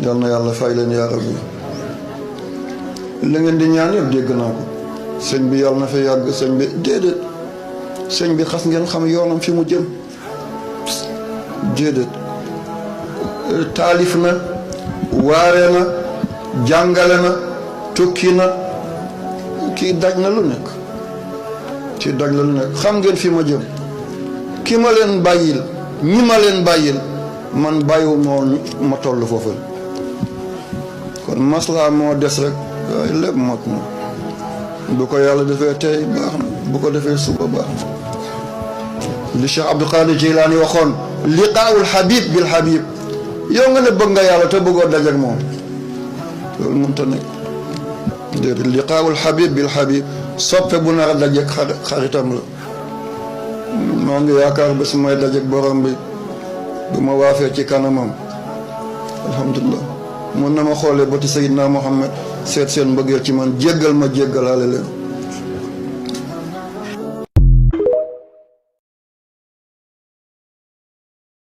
yal na yàlla fay leen yaa rabbi. la ngeen di ñaan yëpp dégg naa ko. sëñ bi yàlla na fa yàgg sëñ bi déedéet sëñ bi xas ngeen xam yoonam fi mu jëm déedéet taalif na waare na jàngale na tukki na kii daj na lu nekk kii daj na lu nekk xam ngeen fi ma jëm ki ma leen bàyyil ñi ma leen bàyyil man bàyyiwu moon ma toll foofu kon maslaa moo des rek waaye lépp mot na bu ko yàlla defee tey baax na bu ko defee suba baax na li Cheikh Abdul Qadir Jilani waxoon liqaawul habib bil habib yow nga ne bëgg nga yàlla te bëggoo dajak moom loolu mënta nekk déedéet liqaawul habib bil habib soppe bu nar a dajek xaritam la moo ngi yaakaar ba su may dajek borom bi bu ma waafee ci kanamam alhamdulilah mun na ma xoolee ba ti Seydina Muhammad seet seen mbëggeel ci man jéggal ma jéggalaale leen